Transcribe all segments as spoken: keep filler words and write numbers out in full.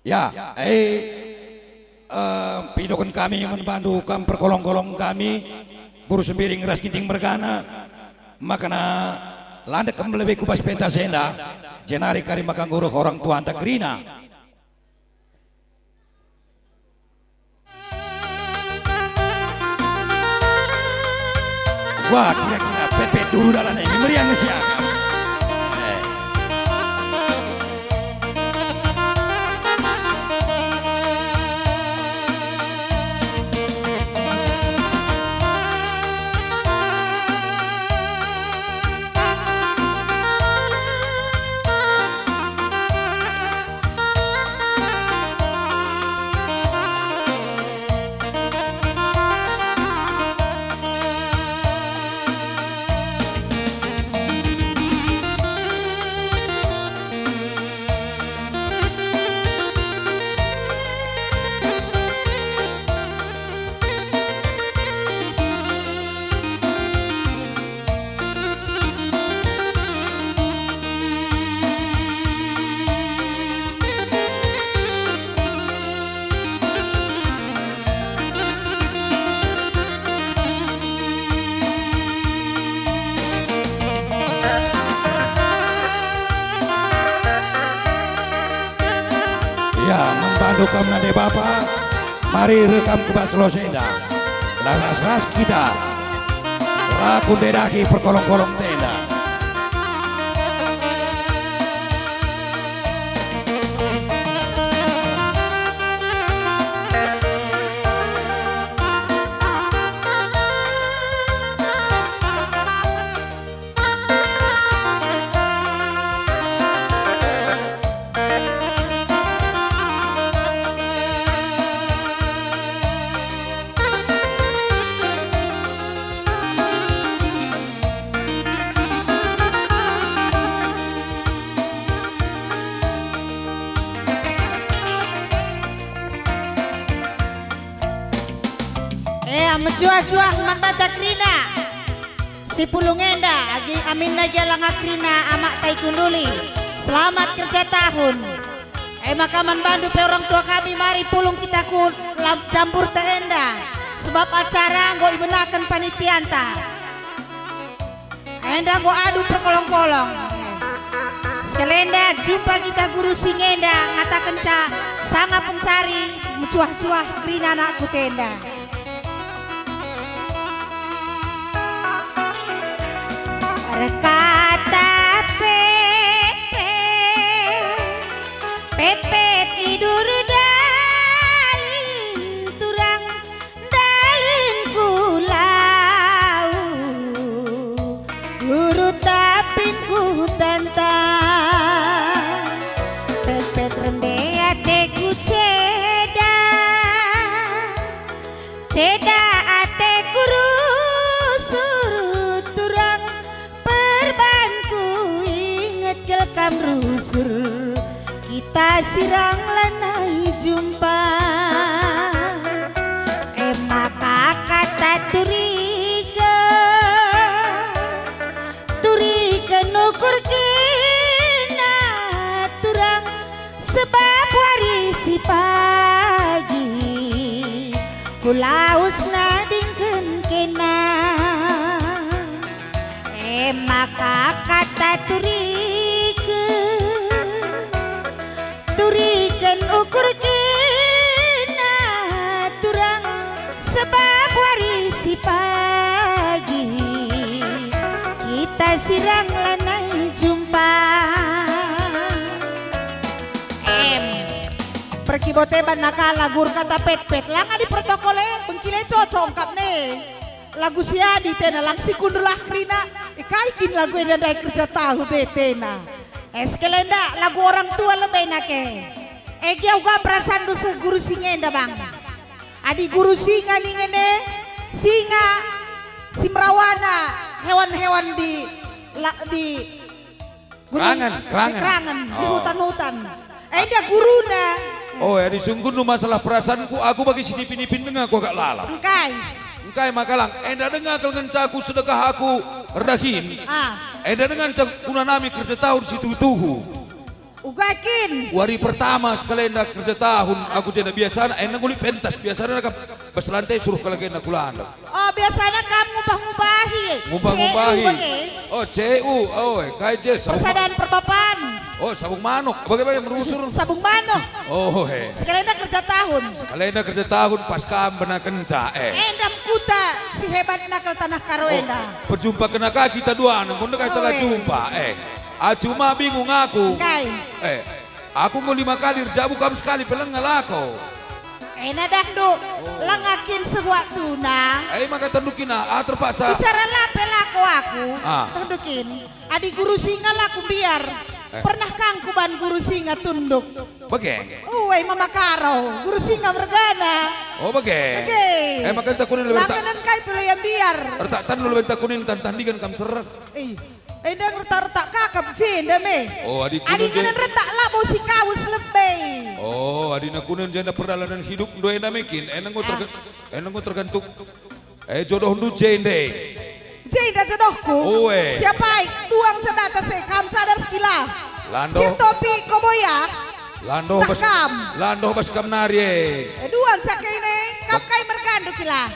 Ya, eh, eh, pidoken kami man bandu kam perkolong-kolong kami, Guru Sembiring ras Ginting mergana, makana landek kam lebe ku bas pentas enda, jenari kari maka nguruk orang tuanta kerina. Wah, kira-kira pepet dulu dalan ini meriah nge siakap. Eh. Ya, man bandu kam nande bapa, mari reh kam ku bas los enda. Gelah ras-ras kita. Raku ndedaki perkolong-kolong tenda. Eh, mejuah-juah man banta kerina. Si pulung enda, agi aminna gia langa kerina Amak Taikunduli. Selamat kerja tahun. E maka man bandu pe orang tua kami, mari pulung kita ku lam-, jamburta enda, sebab acara enggo ibenaken panitianta. Enda enggo adu perkolong-kolong. Sekalenda jumpa kita guru si ngenda ngatakenca sanga pencari mejuah-juah kerina anak ku tenda. Erkata pet-pet, pet-pet idur dalan turang dalan ku lau, guru tapin ku tantang, pet-pet rende ateku ceda. Ceda ateku rusur turang perbanku inget kal kam rusur, kita sirang lanai jumpa. E maka kata turiken, turiken ukur kena turang. Sebab wari si pagi ku lawes nadingken kena. E maka kata turiken, turiken ukur kena turang, sebab wari si pagi kita sirang lanai jumpa. Em. Perkibote banna kalak guru kata pet-pet. Langa di protokol e, bengkile cocok kap ne. Lagu si adi tena, lang si kundul ah kerina. E, kai kin lagu enda ndai kerja tahu be tena. E, sekalenda lagu orang tua lebe nake. E, gia uga perasandu seh guru singa enda, bang. Adi guru singa ningen e, singa si merawana hewan-hewan di la-, di Guru, kerangen, kerangen. Kerangen, di hutan-hutan. Oh. Enda guruna. Oh, ya, disungkundu masalah perasaanku, aku bagi si nipin-nipin denga ku agak lalap. Engkai? Engkai maka lang, enda denga kal ngenca aku sedekah aku erdahin. Ah. Enda denga ngenca kunanami kerja tahun si tuhu-tuhu. Uga kin. Wari pertama sekalenda kerja tahun aku jenda biasana, enda nguli pentas biasana kam bas lantai suruh kalak enda ku landok. Oh, biasana kam ngubah-ngubahi. Ngubah-ngubahi. C U bage. Oh, C U. Oh, eh, kai je? Sabung ma-, Persaudaraan Perbapan. Oh, sabung manuk. Bage-bage merusur. Sabung manuk. Oh, he. Sekalenda kerja tahun. Sekalenda kerja tahun pas kam benakenca, eh. Enda me kuta si hebat nakal tanah Karo enda. Oh, perjumpa kena ka kita dua, nengkunda kai telah jumpa, eh. Ah, cuma bingung aku. Engkai? Eh, aku enggo lima kali erjabu kam sekali pe langa lako. Ena dahndu, oh, langa kin sewaktuna. Eh, maka tendu kin, ah, terpaksa. Bicara la pe lako aku. Ah. Tendu kin. Adi Guru Singa la kumbiar. Eh. Pernah kang kuban Guru Singa tunduk. Bage. Uwe, Mama Karo, Guru Singa mergana. Oh, bage. Bage. Eh, maka takunin lebe tak. Langkanen kai pe la ia mbiar. Ertak tan lebe takunin tan tandigan kam serek. Eh. Enda ngertak-ngertak kakap jenda me. Oh, adi kunen ngena je- ngertak labo si kawes lebe. Oh, adi nakunen jenda perdalanan hidup ndo enda mekin, enda enggo terga-, ah, enda enggo tergantung, eh, jodohndu jende. Jenda jodohku. Oe. Siapa ai? Duang cendata se, kam sadar sekila. Lando. Sirtopi koboya. Lando bas kam. Lando bas kam nari, eh. Eh, duang cakene, kam kai mergandu kila.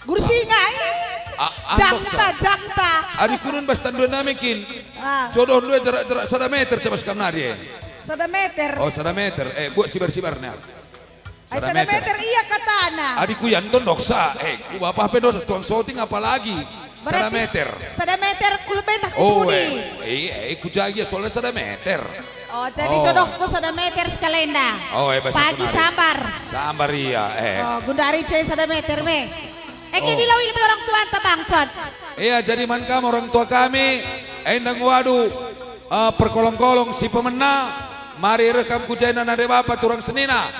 Guru Singa, eh. A-, jangta, jangta. Adi kunen bas tandu nami kin. Ah. Jodoh ndu e jerak-jerak sada meter cabas kam nari, eh. Sada meter. Oh, sada meter. Eh, buat sibar-sibar nih. Ai, sada meter. Sada meter ia katana. Adi ku Yanto ndoksa, eh, ku bapa pe ndoksa, tuang soting apalagi. Sada meter. Berarti sada meter ku lebe ntah ku pudi. Oh, eh, eh, eh, ku jagi soalnya sada meter. Oh, jadi jodohku sada meter sekalenda. Oh, eh, basa pagi nari. Sambar. Sambar ia, eh. Oh, gundari ce sada meter me. Eh, oh. Kini lawi lebe orang tuanta, Bang Con. Iya, jadi man kam orang tua kami, endang wadu, eh, perkolong-kolong si pemena, mari reh kam ku jenda nande bapa turang senina.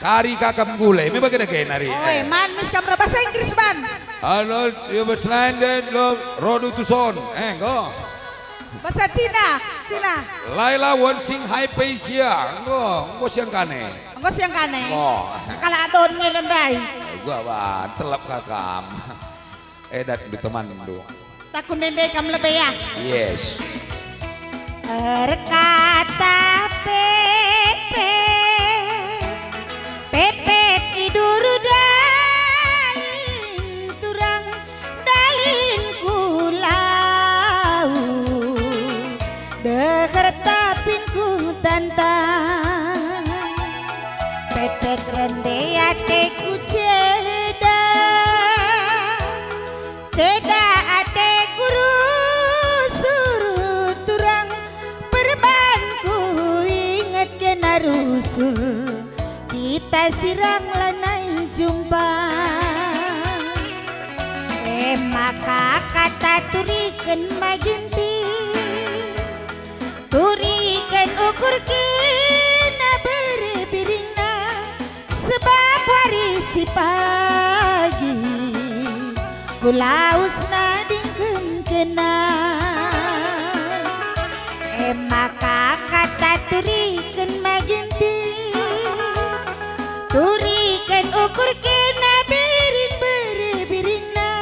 Kari kakap nggule, me bage dage nari, oh, eh. Man mis kam bahasa Inggris, Ban. Hello, you must land and lo-, road to zone. Eh, go. Bahasa Cina, Cina. Laila won sing hai pei kia. Enggo, enggo siang kane. Enggo siang kane. Enggo. Kalak adon nge ndai. Gua ban, telep kakam. Edat ndu temanndu. Takun ndai kam lebe ya. Yes. Erkata Pepe, Pepet i duru dalin turang. Dalin ku lau, deher tapin ku tantang. Pepet rende ateku ceda, ceda ateku rusur turang. Perban ku inget kena rusur. Kita sirang lanai jumpa. E maka kata turiken maginti, turiken ukur kena bere biringna, sebab wari si pagi ku lawes nadingken kena. E maka kata turiken maginti, turiken ukur kena biring bere biringna,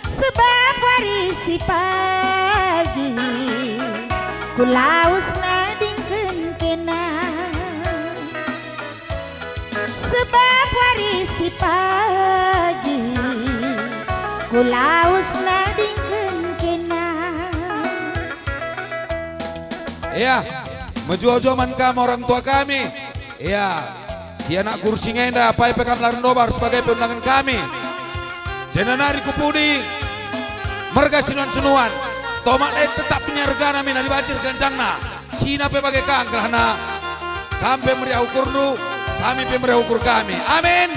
sebab wari si pagi ku lawes nadingken kena. Sebab wari si pagi ku lawes nadingken kena. Iya, mejuah-juah man kam orang tua kami. Iya, si anak Guru Singa enda, apai pe kam la ernobar sebagai pe undangen kami. Jenda nari ku pudi, merga sinuan-senuan, tomat e tetap niargana min adi banci erganjangna. Sina pe bage kang gelahna. Kam pe meriah ukurndu, kami pe meriah ukur kami. Amin.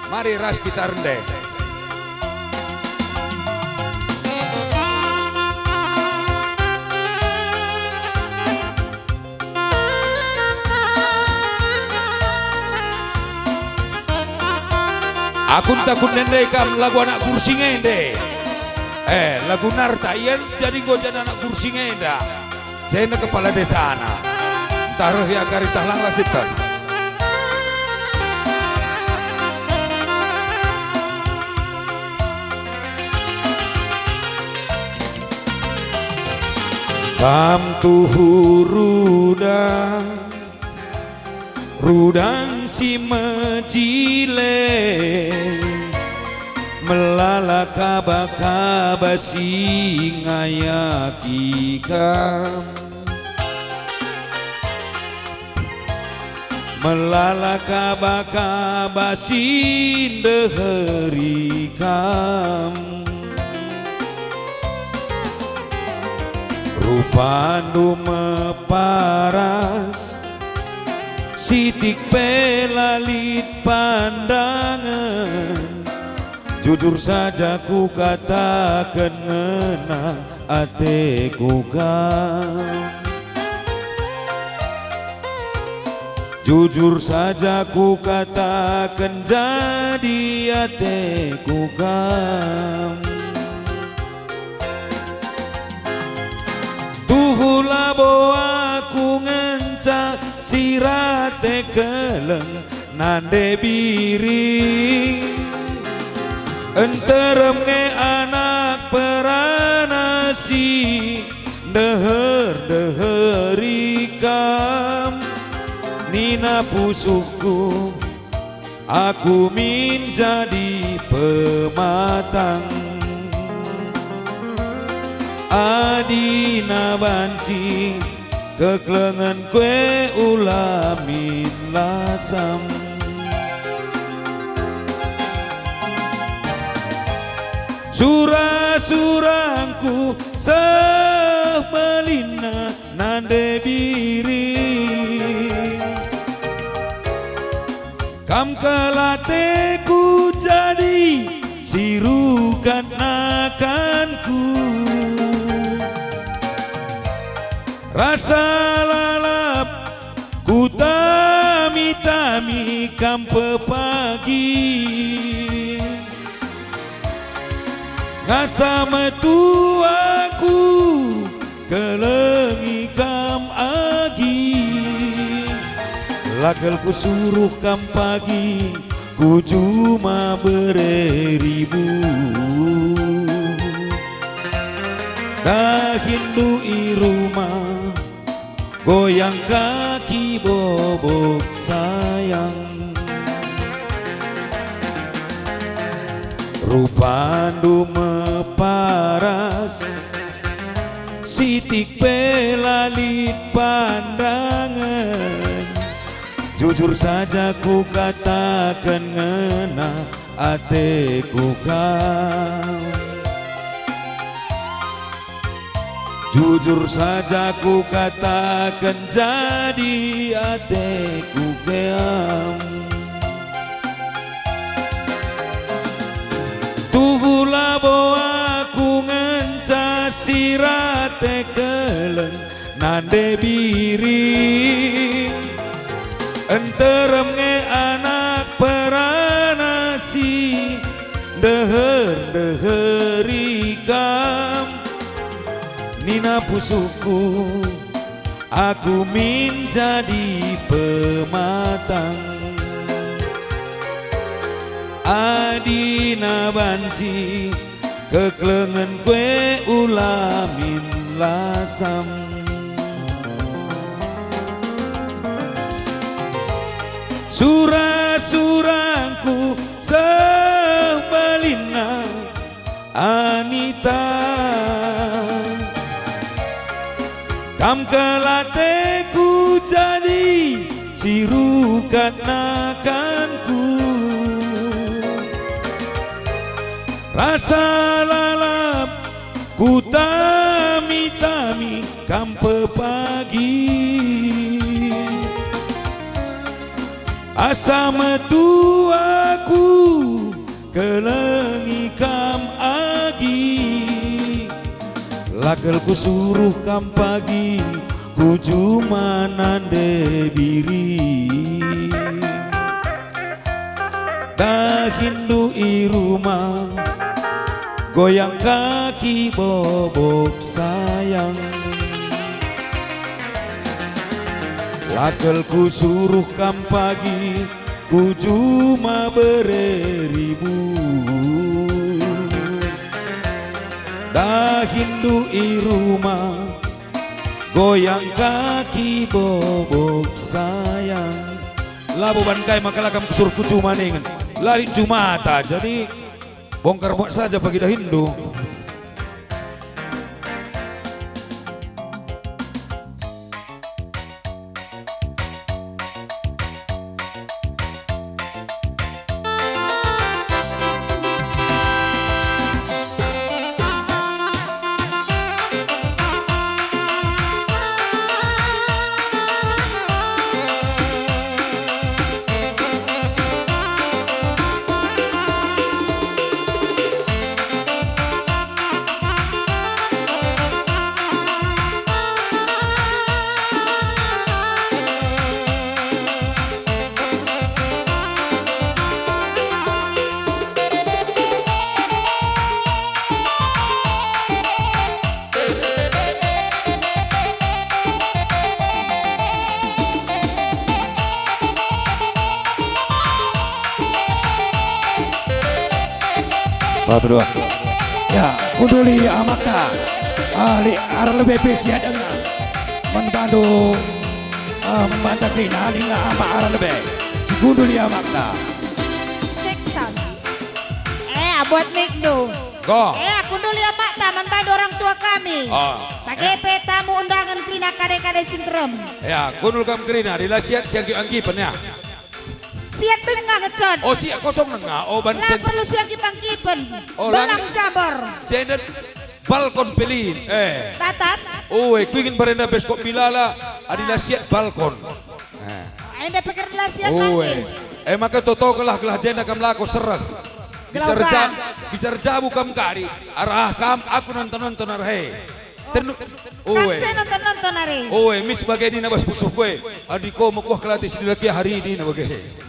Mari ras kita rende. Aku ntakun ndai kam lagu anak Guru Singa ende. Eh, lagu Narta, ia jadi enggo jadi anak Guru Singa enda. Jenda kepala desana. Ntah reh ia kari ntah lang lasipken. Kam tuhu rudang, rudang si mejile, melala kaba-kaba si ngayaki kam. Melala kaba-kaba si ndeheri kam. Rupandu meparas, sitik pe la lit pandangen. Jujur saja kukataken ngena ateku kam. Jujur saja kukataken jadi ateku kam. Tuhu labo aku ngenca si rate keleng nande biring. Nterem nge anak perana si ndeher-ndeheri kam. Nina pusuhku, aku min jadi pematang. Adina banci keklengenku e ula min lasam. Sura-surangku seh belinna nande biring. Kam kal ateku jadi si rukat nakanku. Rasa lalap kutami-tami kam pepagi. Ngasa metua ku kelengi kam agi. La kal kusuruh kam pagi, ku juma bere ribu. Dahinndu i rumah, goyang kaki bobok sayang. Rupandu meparas, sitik pe la lit pandangen. Jujur saja kukataken ngena ateku kam. Jujur saja kukataken jadi ateku keam. Tuhu labo aku ngenca si rate keleng nande biring. Nterem nge anak perana si ndeher-ndeheri kam. Nina pusuhku, aku min jadi pematang. Adina banci keklengenku e ula min lasam. Sura-surangku seh belinna Anita. Kam kal ateku jadi si rukat nakanku. Rasa lalap kutami-tami kam pepagi. Asa metua ku kelengi kam agi. La kal kusuruh kam pagi, ku juma nande biring. Dahinndu i rumah, goyang kaki bobok sayang. La kal kusuruh kam pagi, ku juma bere ribu. Dahinndu i rumah, Goyang kaki bobok sayang. Labo ban kai maka la kam kusuruh ku juma ningen. La lit jumata, jadi bongkar muat saja pagi dahinndu. Satu, dua. Ya, kunduli amakta. Ahli arah lebe pe sia denga. Man bandu, ah, man banta kerina, amak arah lebe. Kunduli amakta. Cek sound. Eh, abuat mikndu. Go. Eh, kunduli amakta man bandu orang tua kami. Oh. Bage pe tamu undangen kerina kade-kade si nterem. Ya, kundul kam kerina, adi la siat sianggi-anggipen ya. Siat denga ngecon. Oh, siat kosong denga. Oh, ban la sen- perlu sianggipen-anggipen. Oh, belang lang- cabor. Jendet balkon pelin. Eh. Datas. Oh, eh, kuingin barenda beskop bilala. Adi la siat balkon. Eh. Enda pikir la siat lagi. Eh, maka toto gelah-gelah jenda kam lako sereh. Gelah bicara uga. Ja-, bicara jabu kam kari. Arah kam aku nonton-nonton arah he. Ternu-, oh, eh. Kance nonton-nonton ari. Oh, eh, mis bage nina bas pusuh kue. Adi ko mekuah kelati si dilaki hari ini na bage.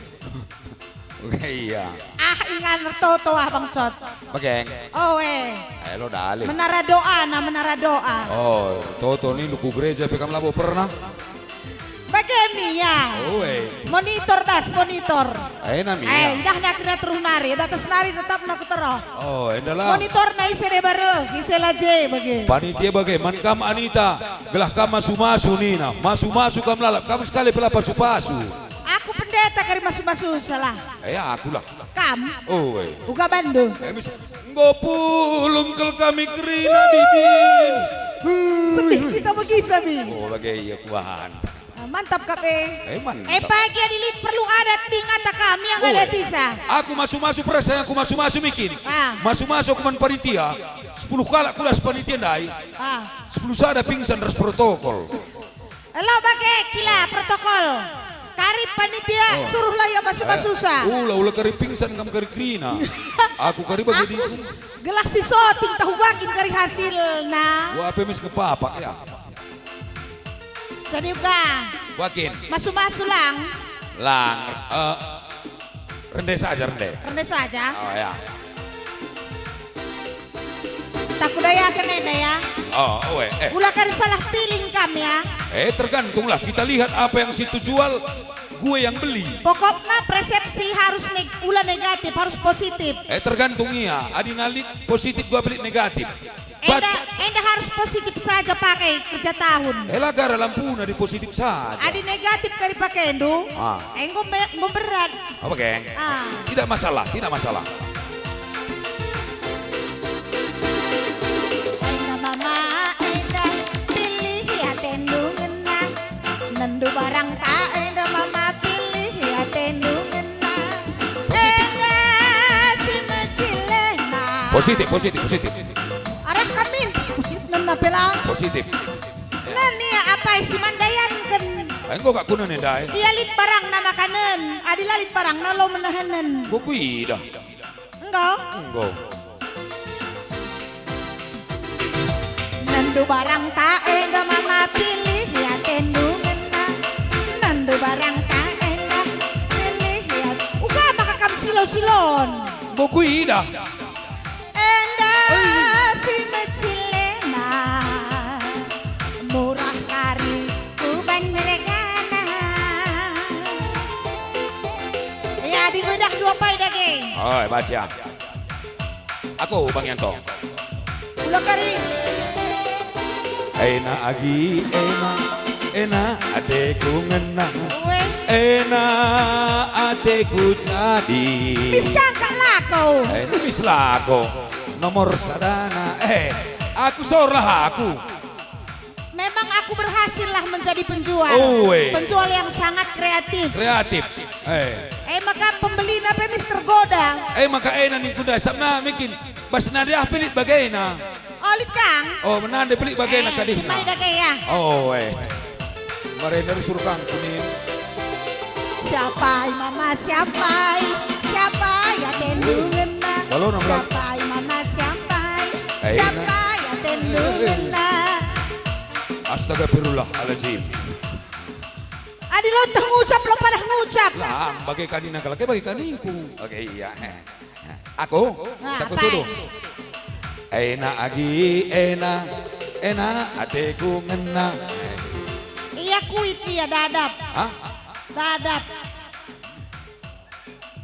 Oke, iya. Ah, ingan ertoto ah, Bang Cot. Bageng. Oh, eh. Ayo lo dalih. Menara doa, nah, menara doa. Oh, toto ni luku gereja pe kam labo pernah? Bage mi, ya. Oh, eh. Monitor das, monitor. Eh, nami, eh, ya. Idah nak kena teruh nari, datas nari tetap nak teroh. Oh, endalah. Monitor na ise deba reh, ise la je bage. Panitia bage, man kam Anita, gelah kam masu-masu nina, masu-masu kam lalap, kam sekali pela pasu-pasu. Aku pendeta kari masu-masu salah. Eh, aku lah. Kam? Oh, eh. Uga bandu. Eh, mis-, enggo pulung kel kami kerina, Bibi. Sedih kita bagi, Sabi. Oh, bage ia kubahan. Ah, mantap kap e. Eh, mantap. Eh, pagi adi lit perlu adat, bingata kami yang adat isa. Aku masu-masu perasaan, aku masu-masu mikin. Ah. Masu-masu aku man panitia. Sepuluh kalak kulas panitia ndai. Ah. Sepuluh sada pingsan ras protokol. Elo bage kila protokol. Kari panitia, oh, suruhlah ia masu-masu sa. Eh, ula, ula kari pingsan kam kari kerina. Aku kari bage aku di gelah si soting tahu bagin kari hasilna. Wah, pe mis kepapak ya. Jadi uga. Wakin. Masu-masu lang. Lang, eh, rende saja, rende. Rende saja. Oh, ya. Tak kudayaken enda, ya. Oh, we, eh. Ula kan salah piling kam, ya. Eh, tergantunglah. Kita lihat apa yang situ jual, gue yang beli. Pokokna persepsi harus neg-, ula negatif, harus positif. Eh, tergantung ia. Adi na lit positif, gue beli negatif. Enda, enda harus positif saja pakai kerja tahun. Eh, la gara lampuna di positif saja. Adi negatif kari pakendu, ah, enggo me-, enggo berat. Apa, geng? Ah. Tidak masalah, tidak masalah. Enda mama, enda pilih atendu ngena. Nendu barang ta enda mama pilih atendu ngena. Enda si mecilena. Positif, positif, positif. Arah kami, positif nena pela. Positif. Nenia apai si mandayanken. Enggo gak kunen ndai. Ia lit barangna makanen. Adi la lit barangna lo menehenen. Enggo kuidah. Enggo. Enggo. Nendu barang ta enda mama pilih atendu ngena. Nendu barang ta enda pilih ia. Uga maka kam silo-silon. Enggo kuidah. Enda si mecilena, murah kari kuban meregana. Ya, adi ngedah dua pai dage. Oi, baca. Aku, Bang Yanto. Ula kari. Ena agi, ena, ena ateku ngena. Weh. Ena ateku jadi. Mis kangkak lako. Ena mis lako. Nomor sadana. Eh, aku sorlah aku. Memang aku berhasillah menjadi penjual. Oh, weh. Penjual yang sangat kreatif. Kreatif. Eh. Eh, maka pembelina pe mis tergoda. Eh, maka ena ningku ndai, sabna mungkin bas nande ah pelit bagena. Oh, lit, Kang. Oh, menande pelik bagena. Eh, kadihna. Mai dage ya. Oh, eh. Marenda rusur Kang kuning. Siapai mama, siapai? Siapai atendu ngena? Balo, enam belas. Siapai mama, siapai? Eh, nah. Siapai atendu ngena? Astagfirullahaladzim. Adi lo teh ngucap, lo padah ngucap. Lah, bage kadina kalak, bage kaningku. Oke, iya. Aku? Ah, takut apa? Tuduh. Ena agi, ena, ena ateku ngena. Ia kuit ia dadap. Hah? Dadap.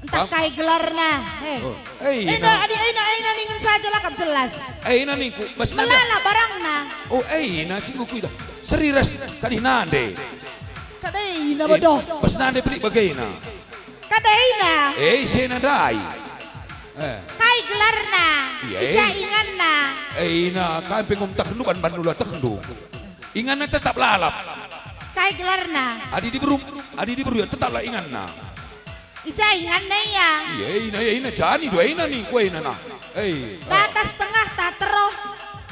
Entah kai gelarna. Eh. Oh, eh, ena, ena. Adi ena, ena ningen saja lah kam jelas. Eh, ena ningku, bas nande. Melala barangna. Oh, eh, ena si kukuidah. Seri ras kadih nande. Kadai ena. Eh, bodoh. Bas nande pelik bagena. Kadaina. Eh, sena ndai. Eh. Kai gelarna? Iya, eh. Ica inganna? Eh, ina, kai pe ngum tehndu ban banula tehndu. Inganna tetap lalap. Kai gelarna? Adi diberu, adi diberu ya tetaplah inganna. Ica inganna ia? Iya, ina, iya, ina, jani dua ina ning kue ina nah. Eh, eh. Datas tengah tak teroh.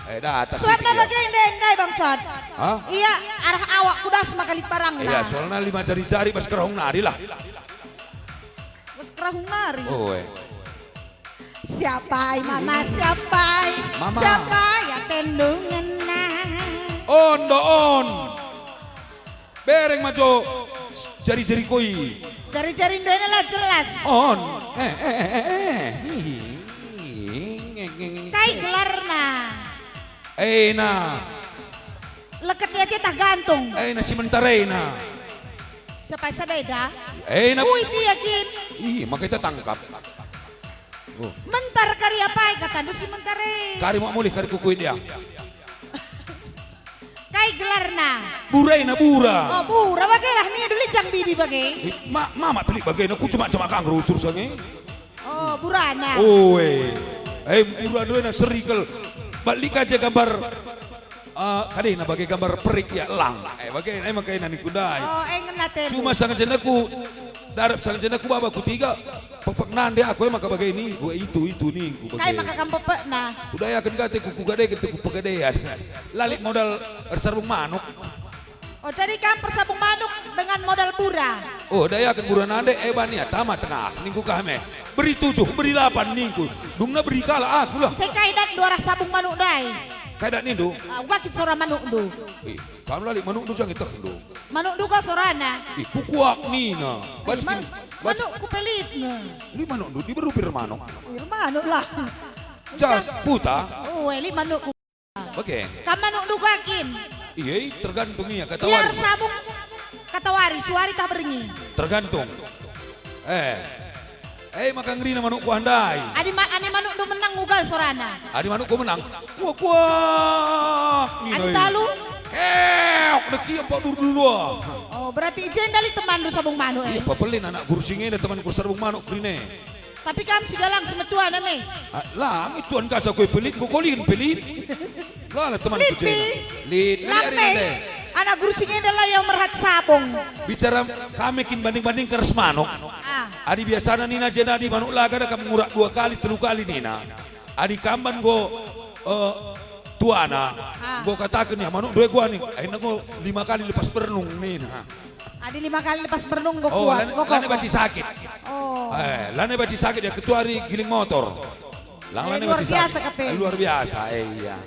Eh, datas. Suapna itu, ya. Bage ndai, ndai, Bang Cot. Hah? Iya, arah awak kudas maka lit barangna. Iya, soalna lima jari-jari bas kerahung nari lah. Bas kerahung nari. Oh, eh. Siapai mama, siapai? Mama. Siapai atendu ngena? On do on. Bereng majo jari-jari koi. Jari-jari ndo ena la jelas. On. Eh, eh, eh, eh, eh. Hihi. Nge, nge, nge. Kai gelarna? Ena. Leket ia cetah gantung. Ena si mentarena. Siapa sada eda? Ena. Kuit ia kin. Ih, maka kita tangkap. Oh. Mentar kari apai katandu si mentar e? Kari mak mulih kari kukuit ia. Kai gelarna? Bura ena bura. Oh, bura bage lah nia duli jang bibi bage. Eh, ma, mama pelik bage, na ku cemak-cemak kang rusur sange. Oh, burana. Oe. Eh, bura dua na seri kal. Balik aja gambar, eh, kadena bage gambar perik ya lang. Eh, bage, eh, makanya ni kundai. Oh, eh, ngena telu. Cuma sanga jenaku, darap sanga jenaku baba kutiga, pepek nande aku, eh, maka bage ningku, eh, itu, itu ningku bage. Kai maka kam pepekna? Kudayaken kate ku, kugadeken te ku pegadean. Lalit modal ersarbung manuk. Oh, jadi kam persabung manuk dengan modal bura? Oh, dayaken bura nande, eh, bani atama tengah, ningku kame. Beri tujuh, beri lapan, ningku. Dungna beri kalak aku lah. Cek kai datndu arah sabung manuk ndai. Kai dat nindu? Ah, wakit sora manukndu. Eh, kam lalit manukndu jangan tehndu. Manukndu kal sorana. Eh, kukuak nina. Eh, baca man-, kin, baca. Manukku pelitna. Li manukndu, diberu pir manuk. Pir manuk lah. Jangan, puta. Oh, eh, li manukku. Oke. Kam manukndu ka kin? Iya, tergantung ia, kata wari. Biar sabung, kata wari, suari tah berngi. Tergantung. Eh. Eh, maka ngerina manukku andai. Adi ma-, adi manukndu menang ugal sorana. Adi manukku menang. Kuak, kuak. Adi talu? Keok, deki empat dulu dulu. Oh, berarti i jenda lit temanndu sabung manuk, eh? Iya, pepelin anak guru si ngena temanku sabung manuk kerine. Tapi kam si galang si metua name. Ah, lang, ituan kasa kue pelit, kukolihin pelit. Lala teman. Lit, kucena. Lit, lang lihat me. Anak guru si ngenda la ia merhat sabung. Bicara kami kin banding-bandingken ras manuk. Ah. Adi biasana nina jenadi manuk laga da kam ngurak dua kali, telu kali nina. Adi kamban go, eh, tuana, ah, go kataken ya manuk dua gua nih. Akhirnya go lima kali lepas bernung nina. Adi lima kali lepas bernung go. Oh, kuat, lan-, go lana kokoh. Banci sakit. Oh. Eh, lana banci sakit ya, kecuali giling motor. Lang, eh, lana luar banci biasa sakit. Kate. Eh, luar biasa, eh, iya.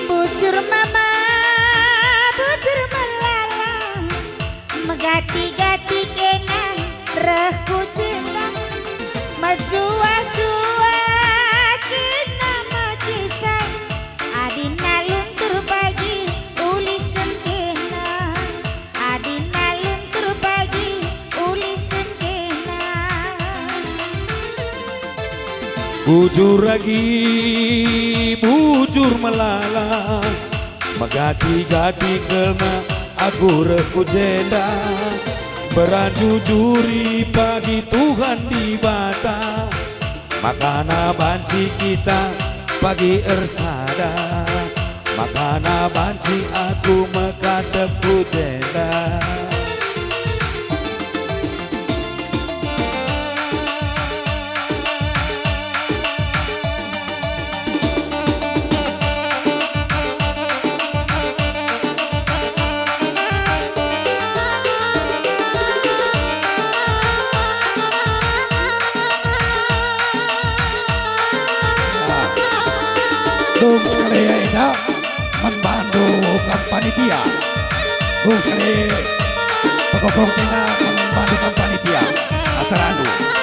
Bujur mama, bujur melala, megati-gati kena reh ku jenda, mejuah-juah kena mekisai. Adina luntur pagi ulihken kena, adina luntur pagi ulihken kena. Bujur agi, bujur melala, megati-gati kerna aku reh ku jenda. Beranjujuri pagi Tuhan Dibata, makana banci kita pagi ersada. Makana banci aku mekatep ku jenda. Dung sekali enda man bandu kam panitia. Dung sekali pekokong enda man bandu kam panitia acara enda.